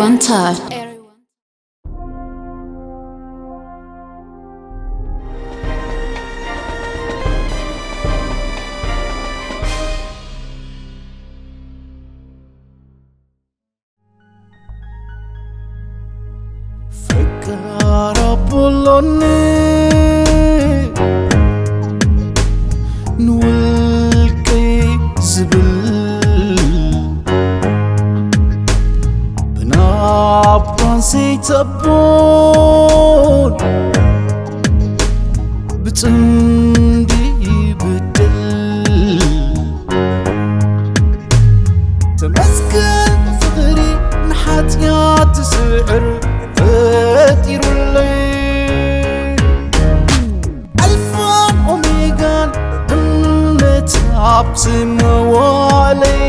Enter. ፈቃር ኣቦሎኒ ንውልቀይ ዝብል ብናባን ዘይተቦን ብጽምዲ ይብድል። ተመስገን ፍቕሪ ንሓጢኣት ዝስዕር ፈጢሩለይ። ኣልፋን ኦሜጋን እምነት ኣብ ዝመዋለይ።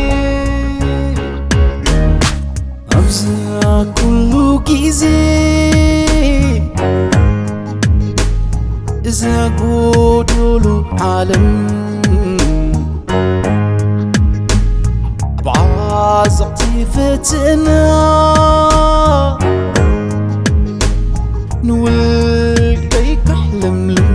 ኣብዛ ኩሉ ግዜ እዛ ጎዶሎ ዓለም ብዓዘቕቲ ፈተና ንውልቀይ ከሕለምልም።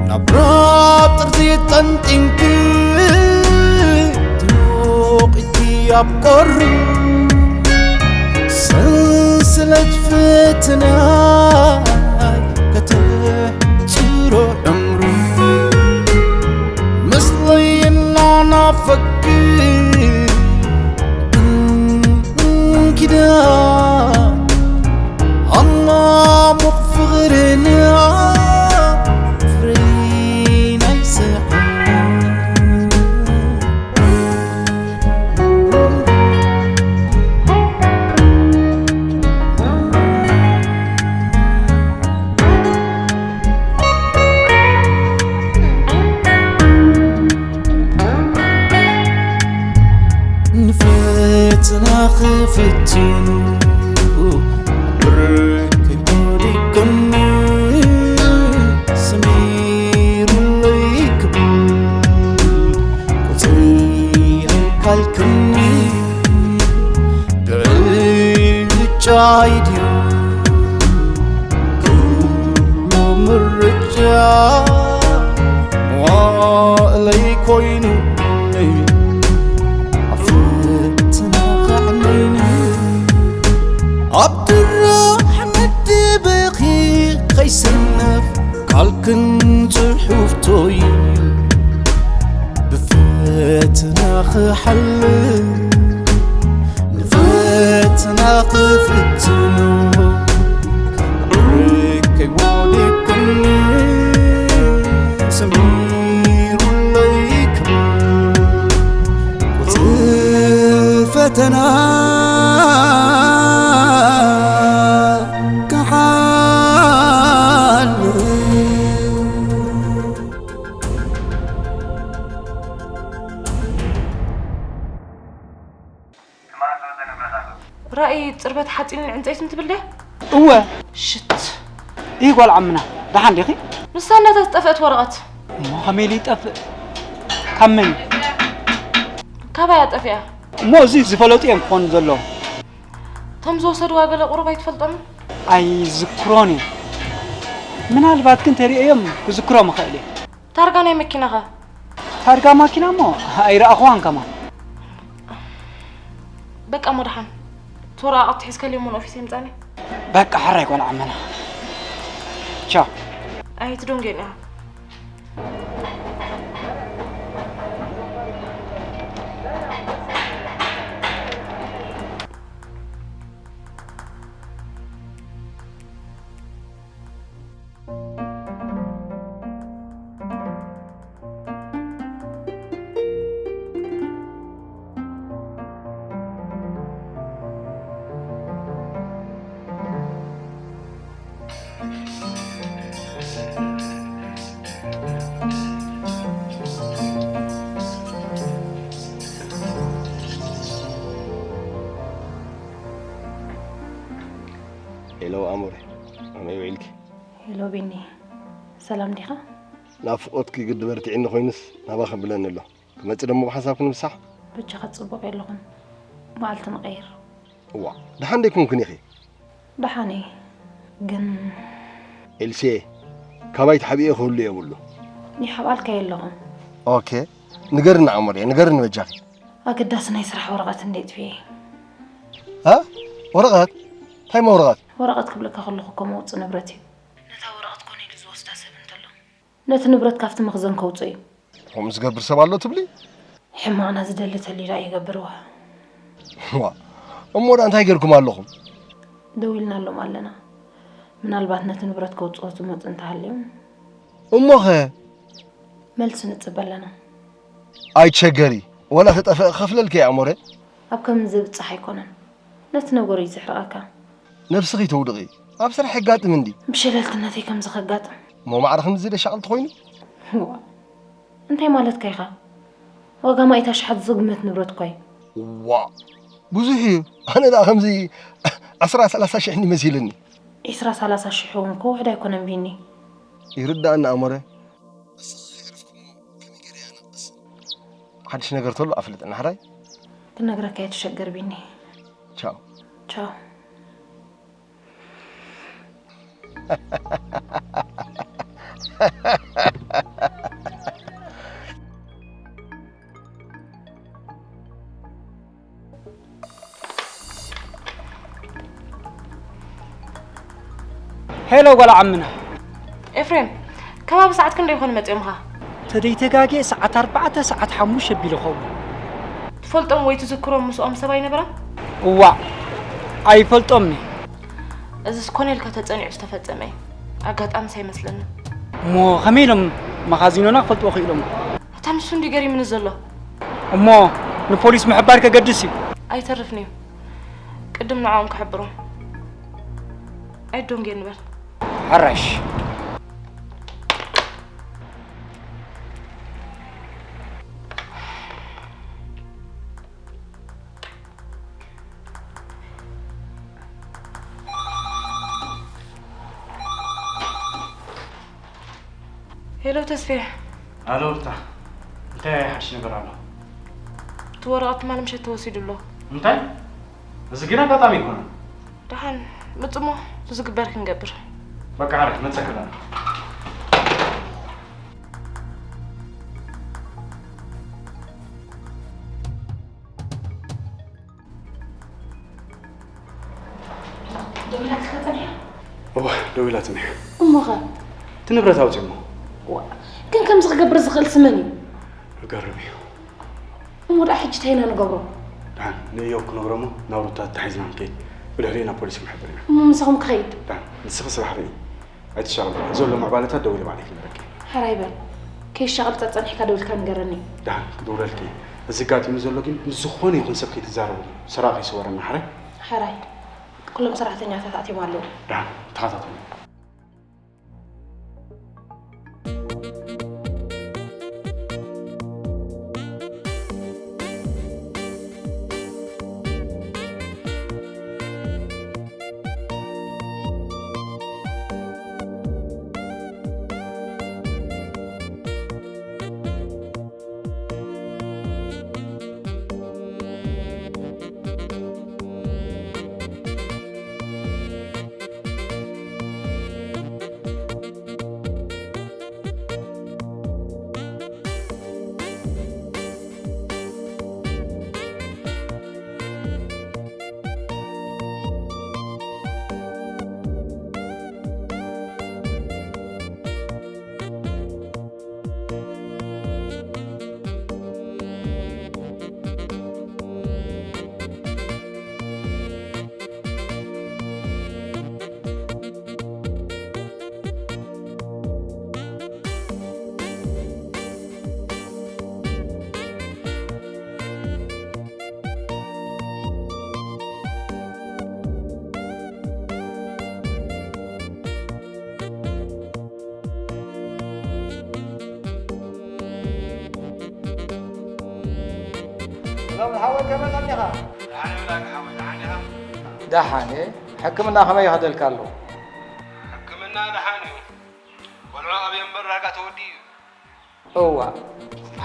ናብ ራብ ጥርዚ ጠንጢንኪ ትሞቒኪ ኣብ ቁሪ ሰንሰለት ፈተና ከተሕጽሮ ዕምሩ ምስለይ እናናፈኪ እንኪዳ ኣማሙቕ ፍቕርና ፍሬ ናይ ስሕና። ንፈተና ክፍትኑ ብርክ ወዲቅኒ ሰሚሩለይ ክብል ቁፅሪ ኣይካልክኒ ብዕጫይ ድዩ ኩሉ ምርጫ መዋእለይ ኮይኑ ኣብ ፈተና ከዕነይኒ ኣብ ድራሕ መደበኺ ከይሰነፍ ቃልክን ጽሑፍቶይ ብፈተና ክሓልፍ ንፈተና ክፍትኖ ርቀይ ወዲቅኒ ሰሚሩለይ ክብል ቁጽሪ ፈተና ክሓልፍ። ራእይ ጽርበት ሓጺንን ዕንጸይትን ትብል ድያ? እወ ሽት ይህ ጓል ዓምና ደሓን ዲኺ? ንሳ እናታ ዝጠፍአት ወረቐት እሞ ከመይ ኢሉ ይጠፍእ? ካብ መን እዩ? ካባይ ኣጠፊኣ። እሞ እዚ ዝፈለጡ እዮም ክኾኑ ዘለዎም። እቶም ዝወሰድዋ ገለ ቁሩብ ኣይትፈልጦምን? ኣይዝክሮን እየ። ምናልባት ግን ተሪኦዮም ክዝክሮም እኽእል እየ። ታርጋ ናይ መኪናኻ? ታርጋ ማኪና እሞ ኣይረኣኽዋን ከማን። በቃ እሞ ደሓን እቲ ወረቓቕቲ ሒዝካለይ እሞ ንኦፊሰይ ምጻኒ። በቃ ሕራይ ጓል ዓመና። ቻው። ኣይትደንጉየኒ ኢኻ። ቢኒ፣ ሰላም ዲኻ? ናፍቖትኪ ግዲ በርቲዕኒ ኮይኑስ ናባኺ ብለኒ ኣሎ። ክመጽእ ደሞ ብሓንሳብ ክንብሳሕ? በጃኻ ጽቡቕ የለኹን። መዓልቲ ንቐይር። እዋ፣ ደሓን ደይኮንክን ኢኺ? ደሓን እየ፣ ግን ኤልሴ፣ ካባይ ተሓቢኤ ክህሉ የብሉ። ይሓብኣልካ የለኹን። ኦኬ፣ ንገርኒ ኣሞርየ፣ ንገርኒ በጃኺ። ኣገዳሲ ናይ ስራሕ ወረቐት እንዴ ጥፍኤ? እ? ወረቐት? እንታይ ወረቐት? ወረቐት ክብለካ ከለኹ እኮ መውጽእ ንብረት እዩ። ነታ ወረቐት ኮነ ኢሉ ዝወስዳ ሰብ እንተሎ፣ ነቲ ንብረት ካብቲ መኽዘን ከውጽእ እዩ። ከምኡ ዝገብር ሰብ ኣሎ ትብሊ? ሕማቕና ዝደሊ ተልዩ ደኣ ይገብርዋ። ዋ፣ እሞ ደኣ እንታይ ጌርኩም ኣለኹም? ደዊልናሎም ኣለና። ምናልባት ነቲ ንብረት ከውጽኦ ዝመጹ እንተሃልዮም። እሞኸ? መልሲ ንጽበ ኣለና። ኣይትሸገሪ፣ ወላ ተጠፍአ ክኸፍለልኪ እየ ኣሞረ። ኣብ ከምዚ ዝብጻሕ ኣይኮነን። ነቲ ነገሩ እዩ ዘሕርቐካ። ነብስኺ ተውድቒ። ኣብ ስራሕ የጋጥም እንዲ። ብሸለልትነተይ ከምዚ ከጋጥም። እሞ ማዕረ ከምዚ ዶ ሻቕል ትኾይኑ? ዋ፣ እንታይ ማለትካ ኢኻ? ዋጋ ማኢት ኣሽሓት ዝግመት ንብረት እኳ እዩ። ዋ፣ ብዙሕ እዩ። ኣነ ደኣ ከምዚ ዕስራ ሰላሳ ሽሕ እንዲ መሲልኒ። ዕስራ ሰላሳ ሽሕ እውን እኮ ውሕድ ኣይኮነን ቢኒ። ይርዳእና ኣሞረ። እስኺ ከይዕረፍኩሞ ከመይ ገይረ እያ ነቕስ? ሓድሽ ነገር ተሎ ኣፍልጥና ሕራይ። ክነግረካ እየ፣ ተሸገር ቢኒ። ቻው። ቻው። ሄሎ ጓል ዓምና። ኤፍሬም፣ ከባቢ ሰዓት ክንደይ ይኾን መጺኦምኻ? ተደይተጋግየ ሰዓት ኣርባዕተ፣ ሰዓት ሓሙሽተ ኣቢሉ ኸውን። ትፈልጦም ወይ ትዝክሮም ምስኦም ሰብ ኣይነበረን? እዋእ፣ ኣይፈልጦምን። እዚስ ኮነ ኢልካ ተጸኒዑ ዝተፈጸመ እዩ። ኣጋጣሚስ ኣይመስለንን። እሞ ከመይ ኢሎም መኻዚኖና ክፈልጥዎ ክኢሎም? ኣታ ንሱ እንድዩ ገሪሙኒ ዘሎ። እሞ ንፖሊስ ምሕባር ከገድስ እዩ። ኣይተርፍን እዩ። ቅድም ንዕኦም ክሕብሮም። ኣይዶንጌ ንበል። ሕራሽ። ሄሎ ተስፌ። ኣሎ ሩታ፣ እንታይ ሓድሽ ነገር ኣሎ? እቲ ወረቐት ትማሊ ምሸት ተወሲዱ ኣሎ። እንታይ? እዚ ግን ኣጋጣሚ ኣይኮነን። ደሓን ምጽሞ ዝግበር ክንገብር። በቃ፣ ሓራይ መጸክላ። ደዊላትካ ጸኒሓ? እወ፣ ደዊላትኒ። እሞኸ? እቲ ንብረት ኣውጺኦሞ። ዋ፣ ግን ከምዚ ክገብር ዝኽእል ስመን እዩ? ገርም እዩ። እሞ ደኣ ሕጂ እንታይ ኢና ንገብሮ? ደሓን ንእዮብ ክነግሮ እሞ ናብ ሩታ ተታሒዝና ንከይድ። ብድሕሪኡ ናብ ፖሊስ ክንሕብር ኢና። እሞ ምሳኹም ክኸይድ? ደሓን ንስኺ ስራሕ ርእዪ። ኣይትሻቐሊ። ዘሎ ምዕባለታት ደዊለ ባዕለይ ክነግረኪ። ሕራይ በል። ከይሻቐልካ ጸኒሕካ ደዊልካ ንገረኒ። ደሓን ክድውለልኪ እየ። እዚ ኣጋጢሙ ዘሎ ግን ምስ ዝኾነ ይኹን ሰብ ከይትዛረቡ። ስራሕ ከይስወረና ሕራይ? ሕራይ። ኩሎም ሰራሕተኛታት ኣትዮም ኣለዉ። ደሓን ተኸታተሉ። ሰላም ዝሓወይ፣ ከመይ ቀኒኻ? ደሓን እየ። ሕክምና ከመይ ይኸደልካ ኣሎ? ሕክምና ደሓን እዩ። ዳርጋ ተወዲኡ እዩ። እዋ፣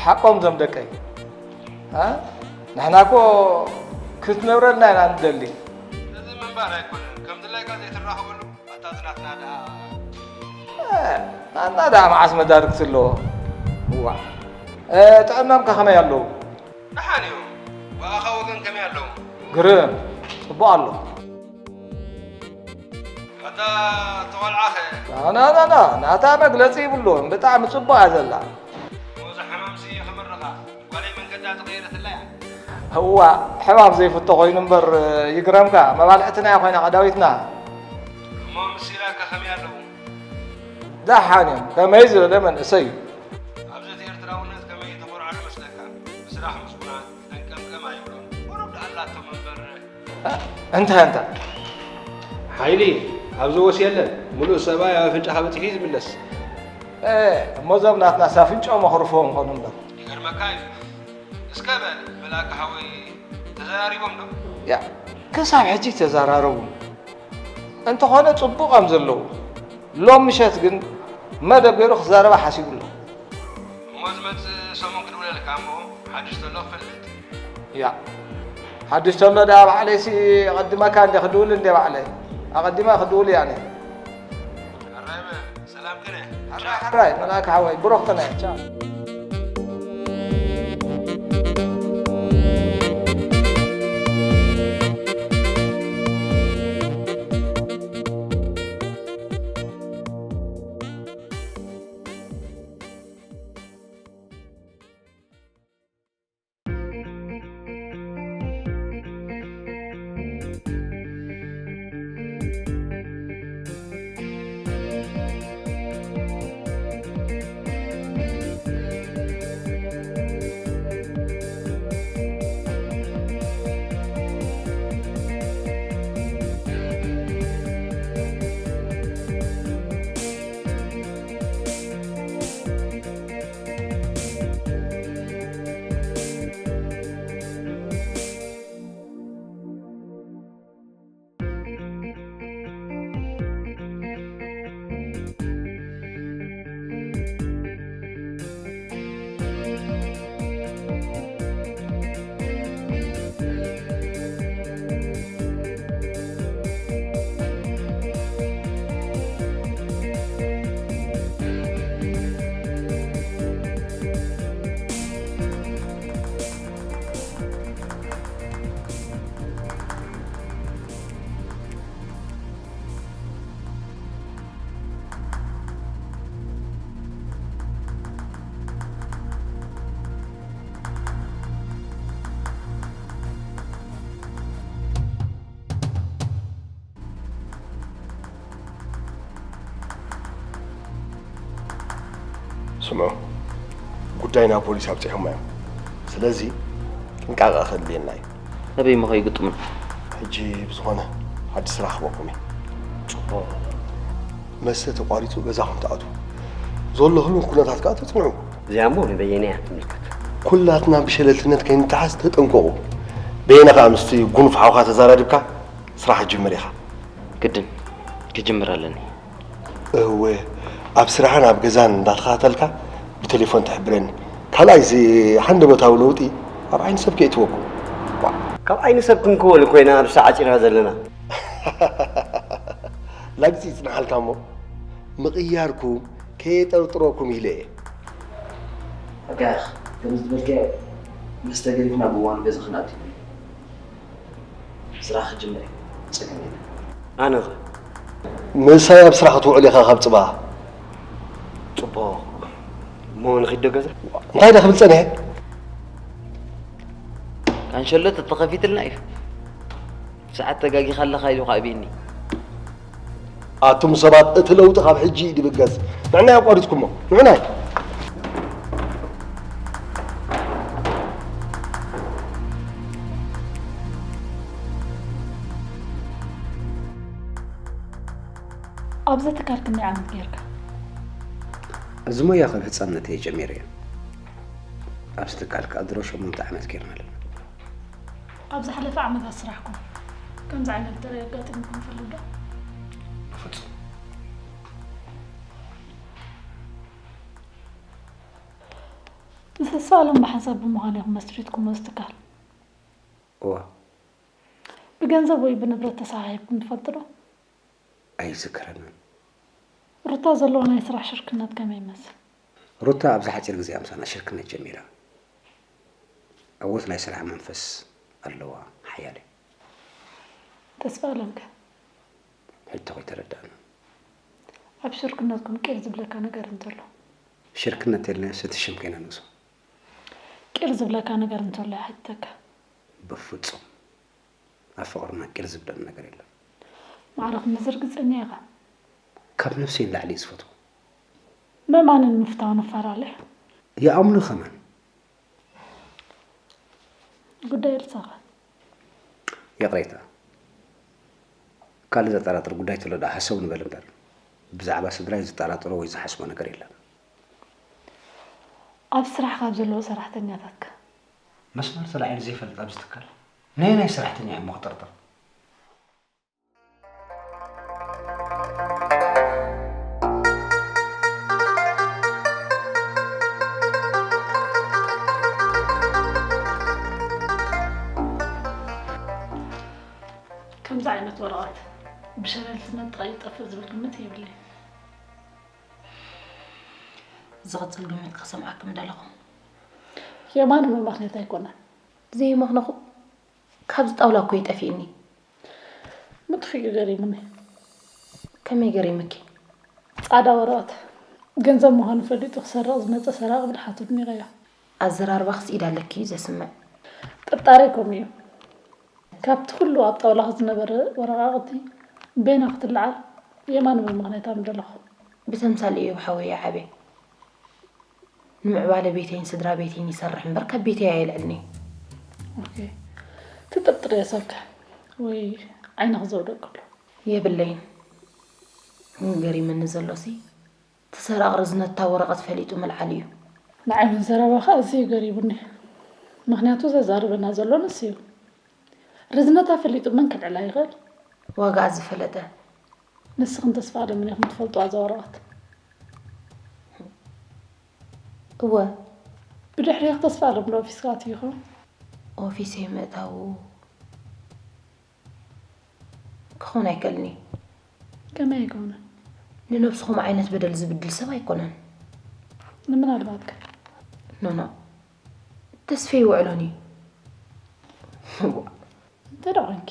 ሓቆም ዞም ደቀይ። እ? ንሕና እኮ ክትነብረልና ኢና ንደሊ። እዚ ምንባር ኣይኮነን፣ ከም ድላይካ ዘይትራኸበሉ ኣታ ዝናትና ደኣ። እ፣ ናትና ደኣ መዓስ መዳርግቲ ኣለዎ? እዋ። እ፣ ጥዕናምካ ከመይ ኣለዉ? ደሓን እዮም። ብኣኻ ወገን ከመይ ኣለዉ? ግርም፣ ጽቡቕ ኣሎ። ኣታ ተቖልዓኸ? ና፣ ና፣ ና፣ ና፣ ናታ መግለጺ ይብሉን፣ ብጣዕሚ ጽቡቕ እያ ዘላ። እሞ እዛ ሕማምሲ የኽምርኻ፣ ጓለይ መንገዳ ዝቐየረትላ እያ። እዋ፣ ሕማም ዘይፍቶ ኮይኑ እምበር፣ ይግረምካ፣ መባልዕትና እያ ኮይና ቀዳዊትና። እሞ ምስ ኢላካ ከመይ ኣለዉ? ደሓን እዮም፣ ከመይ ዝበለ መንእሰይ እዩ። ኣብዚ እቲ ኤርትራውነት ከመይ ተኾርዓሉ መስለካ? ብስራሕ ምስጉናት፣ ደንቀምቀም ኣይብሉን። ቁሩብ ደኣ ኣላቶም እምበር። እንታይ ኣንታ? ሓይሊ፣ ኣብዚ ወስ የለን። ምሉእ ሰብኣይ ኣብ ኣፍንጫኻ በጺሑ እዩ ዝምለስ። እ፣ እሞ እዞም ናትናስ ኣፍንጫኦም ኣኹርፍዎም ይኾኑ እምበር። ይገርመካ እዩ። እስከ በል፣ መልኣከ ሓወይ፣ ተዘራሪቦም ዶ? ያ፣ ክሳብ ሕጂ ተዘራረቡን። እንተኾነ ጽቡቕ እዮም ዘለዉ። ሎም ምሸት ግን መደብ ገይሩ ክዛረባ ሓሲቡ ኣሎ። እሞ ዝመጽእ ሰሙን ክድውለልካ እሞ ሓድሽ ዘሎ ክፈልጥ። ያ። ሓድሽ ተሎ ደኣ ባዕለይሲ ኣቐድመካ እንደ ክድውል እንደ ባዕለይ። ኣቐዲመ ክድውል እያ ኣነ። ሕራይ በል፣ ሰላም ቅነ። ሕራይ፣ ሕራይ፣ መልኣከ ሓወይ፣ ብሩኽ ቅነ። ቻው። ስምዑ፣ ጉዳይ ናብ ፖሊስ ኣብፂሖማ እዮም። ስለዚ ጥንቃቐ ከድልየና እዩ። ኣበይ እሞ ከይግጥሙና? ሕጂ ብዝኾነ ሓድሽ ስራሕ ክህበኩም እዩ። ጽቡቕ። መስተ ተቋሪጹ ገዛኹም ትኣትዉ። ዘሎ ህሉው ኩነታት ከኣ ተጽንዑ። እዚኣ እሞ ንበየነ እያ ትምልከት። ኩላትና ብሸለልትነት ከይንተሓዝ ተጠንቀቑ። በየነ ከኣ ምስቲ ጉኑፍ ሓውካ ተዛራሪብካ ስራሕ ጅምር ኢኻ። ግድን ክጅምር ኣለኒ። እወ፣ ኣብ ስራሕን ኣብ ገዛን እንዳተኸታተልካ ብቴሌፎን ትሕብረኒ። ካልኣይ፣ እዚ ሃንደበታዊ ለውጢ ኣብ ዓይኒ ሰብ ከየእትወኩም። ካብ ዓይኒ ሰብ ክንከወል ኮይና ርእሳ ዓጺርና ዘለና። ላግጺ ይጽንሓልካ እሞ፣ ምቕያርኩም ከየጠርጥረኩም ኢለ እየ። ኣጋይኽ፣ ከም ዝበልካዮ፣ መስተ ገዲፍና ብእዋኑ ገዛ ክንኣቱ ኢና። ስራሕ ክጅምር እየ። ጸገም የለን። ኣነኸ? ምሳይ ኣብ ስራሕ ክትውዕል ኢኻ ካብ ጽባሕ። ጽቡቕ። እሞ ንኺድ ዶ ገዛ? እንታይ ዶ ክብል ጸኒሐ? ካንሸሎ ተተኸፊትልና እዩ። ሰዓት ተጋጊኻ ኣለኻ ኢሉ ከኣ ኣብየኒ። ኣቱም ሰባት፣ እቲ ለውጢ ካብ ሕጂ እዩ ድብገስ። ንዕናይ ኣቋሪጽኩሞ። ንዕናይ። ኣብዚ ትካል ክንደይ ዓመት ጌርካ? እዚ ሞያ ካብ ህጻንነተይ ጀሚረ እየ። ኣብዚ ትካል ከኣ ድሮ ሸሞንተ ዓመት ጌርና ኣለና። ኣብ ዝሓለፈ ዓመታት ስራሕኩም ከምዚ ዓይነት ጥራይ ኣጋጢሙኩም ይፈልጥ ዶ? ብፍጹም። ምስ ኣስፋሎም ብሓንሳብ ብምዃን ኢኹም መስሪትኩሞ እዚ ትካል? እዋ ብገንዘብ ወይ ብንብረት ተሰሓሒብኩም ትፈልጡ ዶ? ኣይዝከረንን። ሩታ ዘለዎ ናይ ስራሕ ሽርክነት ከመይ ይመስል? ሩታ ኣብዚ ሓፂር ግዜ ምሳና ሽርክነት ጀሚራ። ዕዉት ናይ ስራሕ መንፈስ ኣለዋ። ሓያለ ተስፋ ኣለምከ? ሕቶ ከይተረዳእና። ኣብ ሽርክነትኩም ቂር ዝብለካ ነገር እንተሎ? ሽርክነት የለን፣ ስቲ ሽም ከይነንእሶ። ቂር ዝብለካ ነገር እንተሎ ይሓትተካ። በፍጹም ኣብ ፍቕርና ቂር ዝብለኒ ነገር የለን። ማዕረ ክንዚ ርግጸኛ ኢኻ? ካብ ነፍሰይ ንላዕሊ እዩ ዝፈትዎ። ምእማንን ምፍታውን ኣፈላለዩ። ይኣምኑ ከማን። ጉዳይ ኤልሳኸ? ይቕሬታ፣ ካልእ ዘጠራጥር ጉዳይ ተሎ ደኣ ሃሰው ንበል እምበር፣ ብዛዕባ ስድራይ ዝጠራጠሮ ወይ ዝሓስቦ ነገር የለን። ኣብ ስራሕ ካብ ዘለዉ ሰራሕተኛታትከ? መስመር ተላዒሉ ዘይፈልጥ ኣብዚ ትካል ነየናይ ሰራሕተኛ እየ እሞ ክጥርጥር? ከምዚ ዓይነት ወረቐት ብሸለልትነት ጥራይ ይጠፍእ ዝብል ግምት የብለይን። ዝቕጽል ግምት ክሰምዓኪ ምደለኹ። የማነ መማኽኔት ኣይኮነን። ዘይመኽነኹ ካብዚ ጣውላ እኮ ይጠፊእኒ። ምጥፍኡ ገሪሙኒ። ከመይ ገሪሙኪ? ጻዕዳ ወረቐት ገንዘብ ምዃኑ ፈሊጡ ክሰርቕ ዝመጸ ሰራቒ ብድሓቱ ድኒቐዮ። ኣዘራርባኽስ ኢድ ኣለኪ እዩ ዘስምዕ። ጥርጣሬ ከምኡ እዩ። ካብቲ ኩሉ ኣብ ጣውላኺ ዝነበረ ወረቓቕቲ በይና ክትለዓል የማነ መማኽኔታ ምደለኹ። ብተምሳል እዮብ ሓወይ ይዓበ። ንምዕባለ ቤተይን ስድራ ቤተይን ይሰርሕ እምበር ካብ ቤተይ ኣየልዕልን'ዩ። ኦኬ። ትጥርጥርዮ ሰብከ ወይ ዓይንኺ ዘውደቀሉ? የብለይን። ግን ገሪመኒ ዘሎሲ እቲ ሰራቒ ርዝነት እታ ወረቐት ፈሊጡ ምልዓሉ እዩ። ንዓይ እውን ዘረባኻ ኣዝዩ ገሪሙኒ። ምኽንያቱ ዘዛርበና ዘሎ ንሱ እዩ። ርዝነታ ፈሊጡ መን ከልዕላ ይኽእል? ዋጋኣ ዝፈለጠ። ንስኽን ተስፋ ኣለምን ኢኹም ትፈልጥዋ እዛ ወረቐት? እወ። ብድሕሪኺ ተስፋ ኣለም ዶ ኦፊስካ ኣትዩ ይኸውን? ኦፊሰይ ምእታዉ ክኸውን ኣይክእልን እዩ። ከመይ ኣይኮነን? ንነብሱ ከምኡ ዓይነት በደል ዝብድል ሰብ ኣይኮነን። ንምናልባት ከ? ኖኖ ተስፈይ ይውዕሎን እዩ። እንታይ ዶ ኮንኪ?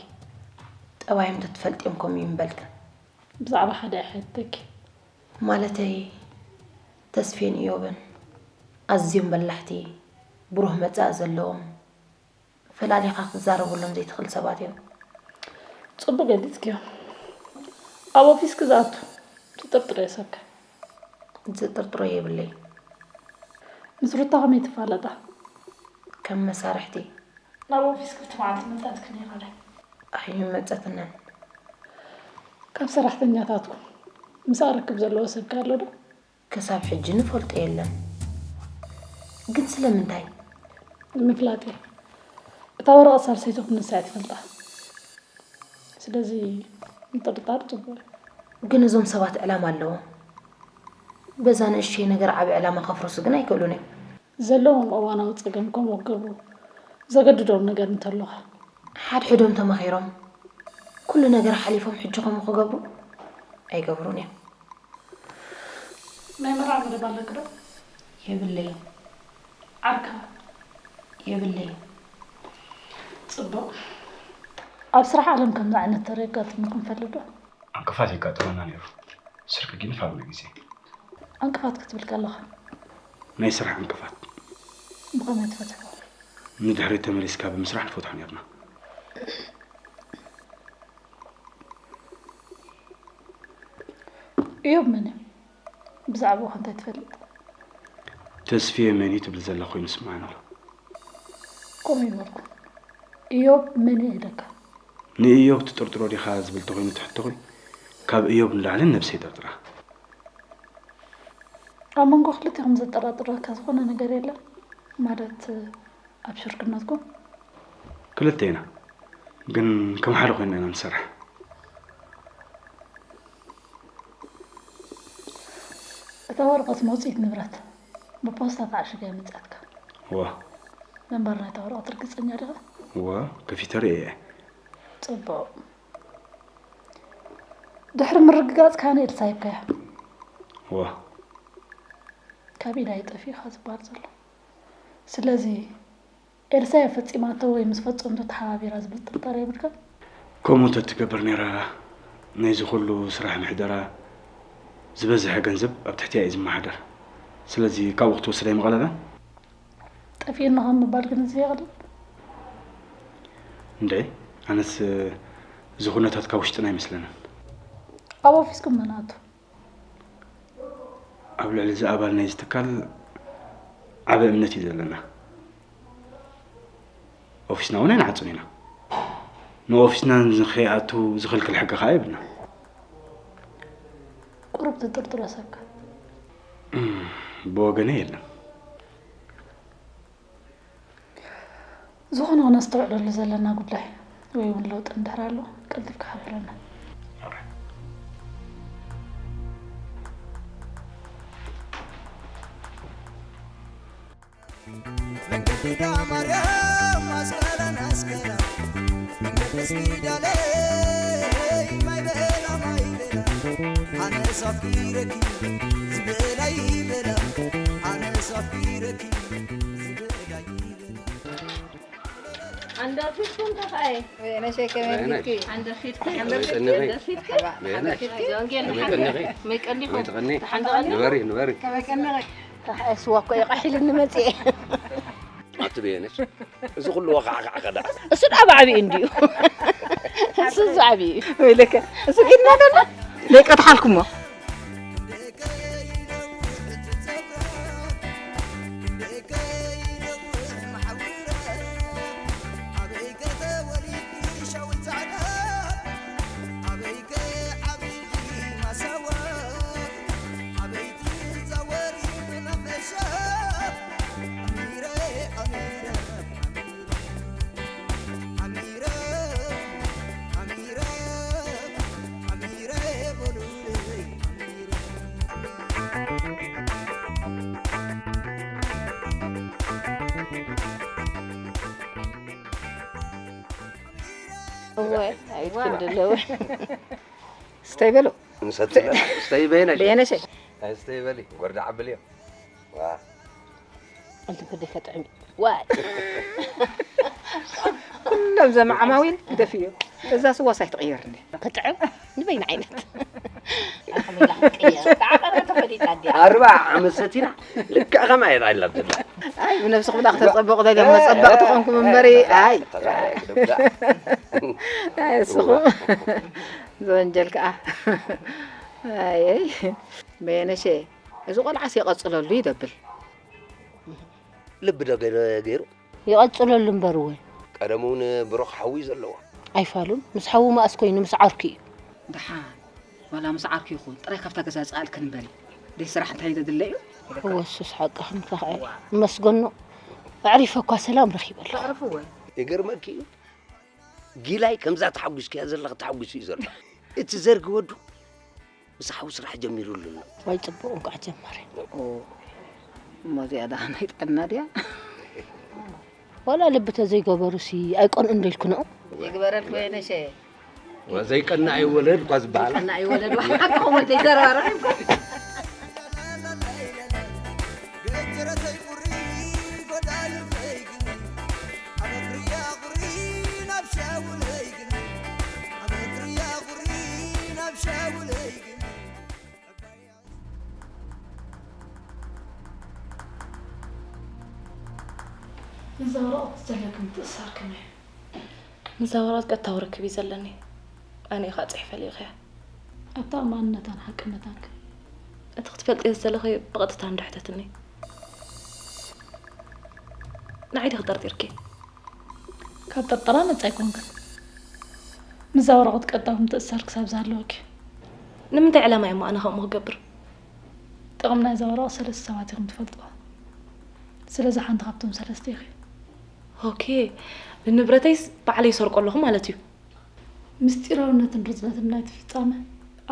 ጠባዮም ተትፈልጥዮም ከምኡ ይምበልክን። ብዛዕባ ሓደ እየ ሓተኪ። ማለተይ ተስፌን እዮብን ኣዝዮም በላሕቲ ብሩህ መጻኢ ዘለዎም ፈላሊኻ ክትዛረበሎም ዘይትኽእል ሰባት እዮም። ጽቡቕ ገሊጽክዮ። ኣብ ኦፊስኪ ዝኣቱ ትጥርጥርዮ ሰብከ? ዝጥርጥሮ የብለይ። ምስ ሩታ ከመይ ትፋለጣ? ከም መሳርሕቲ። ናብ ኦፊስ ክልተ መዓልቲ መጻእትክን ኢኻ ዶ? ኣይመጸትንን። ካብ ሰራሕተኛታትኩም ምስኣ ርክብ ዘለዎ ሰብ ከ ኣሎ ዶ? ክሳብ ሕጂ ንፈልጦ የለን። ግን ስለምንታይ? ንምፍላጥ እየ። እታ ወረቐት ሳልሰይትኹም ንሳ እያ ትፈልጣ። ስለዚ ምጥርጣር ጽቡቕ እዩ። ግን እዞም ሰባት ዕላማ ኣለዎም። በዛ ንእሽተይ ነገር ዓቢ ዕላማ ከፍርሱ ግን ኣይክእሉን እዮም። ዘለዎም እዋናዊ ጸገም ከምኡ ክገብሩ ዘገድዶም ነገር እንተሎኻ? ሓድሕዶም ተማኺሮም ኩሉ ነገር ሓሊፎም ሕጂ ከምኡ ክገብሩ ኣይገብሩን እዮም። ናይ መርዓ መደብ ኣለኪ ዶ? የብለይን። ዓርካ? የብለይን። ጽቡቕ። ኣብ ስራሕ ዓለም ከምዚ ዓይነት ተረጋጥምኩም ፈልጥ ዶ? ዕንቅፋት የጋጥመና ነይሩ። ስርቂ ግን ፋሉሉ ግዜ። ዕንቅፋት ክትብል ከለኻ? ናይ ስራሕ ዕንቅፋት። ብኸመይ ትፈትሕዎ? ንድሕሪት ተመሊስካ ብምስራሕ ንፈትሖ ነይርና። እዮብ መን እዩ? ብዛዕባኡ ከ እንታይ ትፈልጥ? ተስፍየ መን እዩ ትብል ዘላ ኮይኑ ስምዓኒ ኣሎ። ከምኡ ይበልኩ። እዮብ መን እዩ ኢለካ? ንእዮብ ትጥርጥሮ ዲኻ ዝብል ተኾይኑ ትሕቶኺ፣ ካብ እዮብ ንላዕሊ ንነብሰይ ይጥርጥራ። ኣብ መንጎ ክልቲኹም ዘጠራጥረካ ዝኾነ ነገር የለን? ማለት ኣብ ሽርክነትኩም? ክልተ ኢና፣ ግን ከም ሓደ ኮይንና ኢና ንሰርሕ። እታ ወረቐት መውፅኢት ንብረት ብፖስታ ተዓሽጋ እያ መፅኣትካ። እወ። ምንባር ናይታ ወረቐት ርግጸኛ ዲኻ? እወ፣ ከፊተ ርእየ እየ። ጽቡቕ። ድሕሪ ምርግጋጽ ከኣ ንኤልሳ ሂብካያ። እወ። ካብ ኢዳ ኣይጠፊእኻ ዝበሃል ዘሎ። ስለዚ ኤልሳ እያ ፈጺማቶ ወይ ምስ ፈጸምቱ ተሓባቢራ ዝብል ጥርጣረ የብልካን? ከምኡ እንተትገብር ነይራ፣ ናይዚ ኩሉ ስራሕ ምሕደራ ዝበዝሐ ገንዘብ ኣብ ትሕቲኣ እዩ ዝመሓደር። ስለዚ ካብኡ ክትወስድ ኣይምቐለላን? ጠፊእና ካብ ምባል ግን እዚ የቕልል። እንደ ኣነስ እዚ ኩነታት ካብ ውሽጥና ኣይመስለንን። ኣብ ኦፊስኩም መን ኣቱ? ኣብ ልዕሊ እዚ ኣባል ናይዚ ትካል ዓቢ እምነት እዩ ዘለና። ኦፊስና እውን ኣይንዓጹን ኢና። ንኦፊስና ንኸይኣቱ ዝኽልክል ሕጊ ከኣ የብልና። ቁሩብ ትጥርጥሮ ሰብካ? ብወገነ የለን። ዝኾነ ክነስተውዕለሉ ዘለና ጉዳይ ወይ እውን ለውጢ እንድሕር ኣሎ ቀልጢፍካ ሓብረና። መንገዲ ዳ ማርያም ኣስቀረን ኣስቀራ መንገዲ ስጊዳለይ ማይ በላ ማይ በላ ኣነስ ኣፍቂረኪ ዝበላ ይበላ ኣነስ ኣፍቂረኪ ዝበላ ይበላ ኣንደርፊትኩም ተኸኣይ ነሸ ከመይ ፊትኪ ኣንደርፊትኩም መይ ቀኒኺ? ኣንደርፊትኩም በየነሽ? ወንጌል መይ ቀኒኺ? መይ ቀኒኹም መይ ትቐኒ? ተሓንደቐኒ ንበሪ ንበሪ። ከመይ ቀኒኺ? እሱ እኮ ይቐሒልኒ መፅኤ ኣቲ በየነሽ፣ እዚ ኩሉ ወኻዕኻዕ ከዳ እሱ ደኣ ብዓብኡ እንድዩ እሱ እዚ ዓብኡ እዩ ወይለከ እሱ ኪድና ደና ደቀ ተሓልኩሞ እወ ኣቤት ክንዲ ኣለወ ስተይ በሉ ንሰቲ ስተይ በየነሽ በየነሸ ስተይ በሊ ወርዲ ዓብልዮ ዋ ኣንተ ከደይ ከጥዕም ዋይ ኩሎም ዘመዓማዊል ግደፍዮ እዛ ስዋስ ኣይትቕየር እንዴ ከጥዕም ንበይን ዓይነት ከመይ ኢላ ክትቅየር ተዓቐበ ተፈሊጣ ድያ ኣርባ ዓመት ሰቲና ልክዕ ከማ እያ ኢላ ዘላ ኣይ ብነብስኹም ዳ ክተፀበቑ ተገም መፀበቕቲ ኮንኩም እምበሪ ኣይ ኣይ እስኹም ዝወንጀል ከዓ ኣይ በየነሸ እዚ ቆልዓስ የቐፅለሉ ይደብል ልቢ ዶ ገይሩ ይቐፅለሉ እምበር እውን ቀደም እውን ብሩኽ ሓዊ ዘለዎ ኣይፋሉን ምስ ሓዉ መኣስ ኮይኑ ምስ ዓርኩ እዩ ደሓን ዋላ ምስ ዓርኩ ይኹን ጥራይ ካብታ ገዛ ዝኣልክን እምበሪ ደይ ስራሕ እንታይ ዘድለ እዩ እወሱስ ሓቂ ክንካ ኸዓ መስገኖ ኣዕሪፈ እኳ ሰላም ረኺበሉ ተዕርፍወ ይገርመኪ እዩ ጊላይ ከምዛ ተሓጒስክያ ዘለኺ ተሓጒሱ እዩ ዘሎ እቲ ዘርጊ ወዱ ምስ ሓዊ ስራሕ ጀሚሩሉ ኣሎ ወይ ፅቡቅ እንኳዕ ጀመረ እሞ እዚኣ ደኣ ናይ ጥዕና ድያ ዋላ ልቢ ተዘይገበሩሲ ኣይቀንኡን ዶ ኢልክንኦም ይግበረልኩ ወይነሸ ዘይቀና ኣይወለድ እኳ ዝበሃል ቀና ኣይወለድ ሓቅኹም ወደይ ዘረባረብ ነዛ ወረቐት ዘለኪ ምትእስሳር ከመይ? ምስዛ ወረቐት ቀጥታዊ ርክብ እዩ ዘለኒ። ኣነ ኢኻ ጽሒፈ ልኢኸያ። ኣብታ እማንነታን ሓቅነታን ከ? እቲ ክትፈልጥዮ ዝደለኽዮ ብቐጥታ እንዶ ሕተትኒ። ንዓይ ዲኺ ጠርጢርኪ? ካብ ጥርጠራ ነጻ ኣይኮንክን። ምስዛ ወረቐት ቀጥታዊ ምትእስሳር ክሳብ ዝሃለወኪ። ንምንታይ ዕላማ እየ እሞ ኣነ ከምኡ ክገብር? ጥቕሚ ናይዛ ወረቐት ሰለስተ ሰባት ኢኹም ትፈልጥዋ። ስለዚ ሓንቲ ካብቶም ሰለስተ ኢኺ። ኦኬ፣ ንንብረተይስ ባዕለይ ይሰርቆ ኣለኹ ማለት እዩ። ምስጢራውነትን ርዝነትን ናይቲ ፍጻመ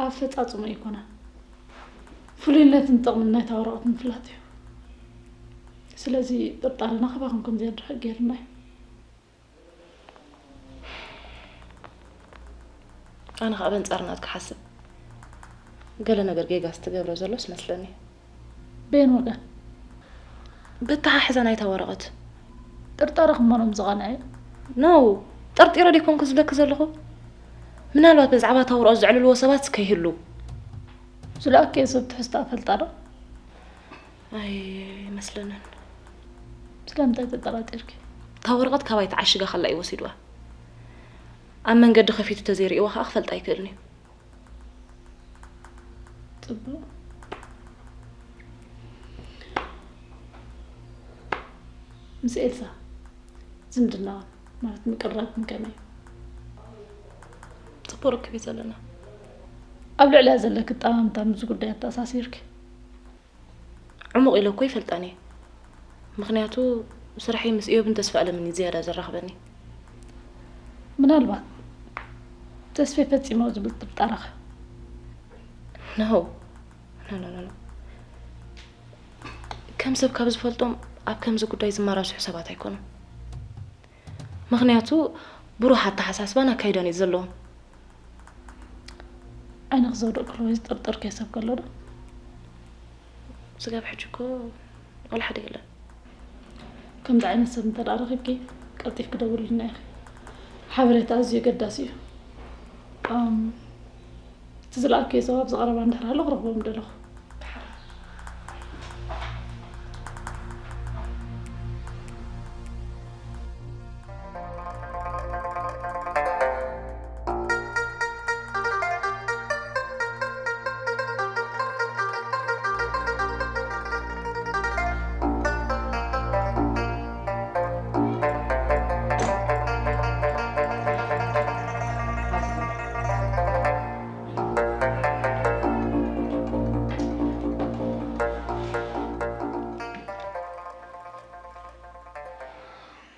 ኣፈጻጽሞ ኣይኮነን። ፍሉይነትን ጥቕምን ናይታ ወረቐት ምፍላጥ እዩ። ስለዚ ጥርጣረና ካባኹም ከም ዘየድርሕቕ ገይርና እዩ። ኣነ ከዓ በንጻር ናትካ ሓስብ ገለ ነገር ጌጋ ዝትገብረ ዘሎስ መስለኒ። በየን ወገን? በተሓሕዛ ናይታ ወረቐት። ጥርጣረ ክመኖም ዝቐንዐ እዩ። ኖ፣ ጠርጢረ ደይኮንኩ ዝብለኪ ዘለኹ። ምናልባት ብዛዕባ እታ ወረቐት ዘዕልልዎ ሰባት ከይህሉ። ዝለኣከየ ሰብ ትሕዝታ ፈልጣ ዶ? ኣይመስለንን። ስለምንታይ ተጠራጢርኪ? እታ ወረቐት ካባይ ተዓሽጋ ከላ እዩ ወሲድዋ። ኣብ መንገዲ ከፊቱ ተዘይርእይዋ ከዓ ክፈልጥ ኣይክእልን እዩ። ጽቡቕ። ምስ ኤልሳ ዝምድና ማለት ምቅርራብ ከመይ እዩ? ጽቡቕ ርክብ እዩ ዘለና። ኣብ ልዕሊያ ዘለኪ ኣጠማምታ ምስ ጉዳይ ኣተኣሳሲርኪ? ዕሙቕ ኢለ እኮ ይፈልጣን እየ። ምኽንያቱ ስርሐይ ምስ እዮብን ተስፋ ኣለምን እዩ ዝያዳ ዘራኽበኒ። ምናልባት ተስፌ ፈጺሞ ዝብል ጥርጣረኻ? ኖ፣ ኖ፣ ኖ፣ ኖ፣ ኖ። ከም ሰብ ካብ ዝፈልጦም ኣብ ከምዚ ጉዳይ ዝመራስሑ ሰባት ኣይኮኑን። ምኽንያቱ ብሩህ ኣተሓሳስባን ኣካይዳን እዩ ዘለዎም። ዓይንኺ ዘውደቕክሉ ወይ ዝጠርጠርክዮ ሰብ ከሎ ዶ? ስጋብ ሕጂ እኮ ወላ ሓደ የለን። ከምዚ ዓይነት ሰብ እንተ ደኣ ረኺብኪ ቀልጢፍኪ ደውልልና ኢኺ። ሓበሬታ ኣዝዩ ኣገዳሲ እዩ። ኣም፣ እቲ ዝለኣክዮ ጸዋብ ዝቐረባ እንድሕር ሃሎ ክረኽቦም ደለኹ።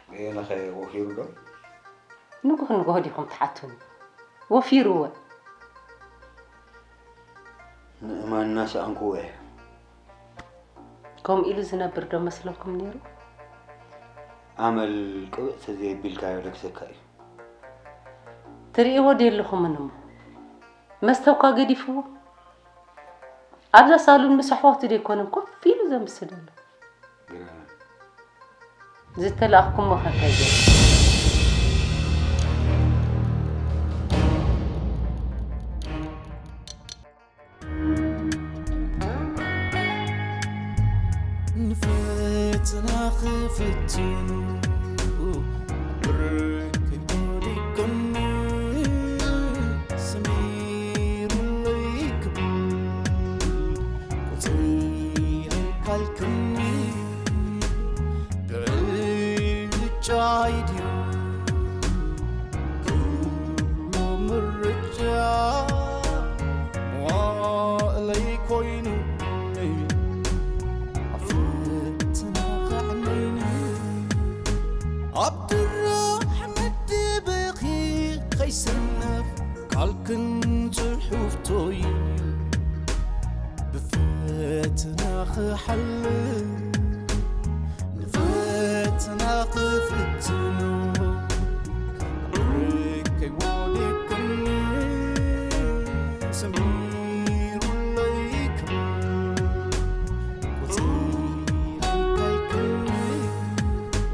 በየነኸ ወፊሩ ዶ? ንጉህ ንጉህ ዲኹም ትሓቱኒ? ወፊሩ እወ። ንእማን እናሰኣንክዎ እየ። ከምኡ ኢሉ ዝነብር ዶ መስለኩም ነይሩ? ኣመል ቅብእ ተዘየቢልካዮ ለክሰካ እዩ። ትርእይዎ ዶ የለኹምን እሞ? መስተ እኳ ገዲፍዎ። ኣብዛ ሳሎን ምስ ኣሕዋቱ ዶ ኣይኮነን ኮፍ ኢሉ ዘምስ ዘሎ? ግርም። ዝተላእኽኩሞ ከ እንታይ ገይሩ? ንፈተና ክፍትኑ ብርክ ወዲቅኒ ሰሚሩለይ ክብል ቁፅሪ ካልክኒ ብዕጫይ ድዩ ኩሉ ምርጫ መዋእለይ ኮይኑ ኣብ ፈተና ከዕነይኒ ኣብ ድራሕ መደበኺ ከይሰነፍ ቃልክን ጽሑፍቶይ ብፈተና ክሓልፍ ንፈተና ክፍትኖ ርቀይ ወዲቅኒ ሰሚሩ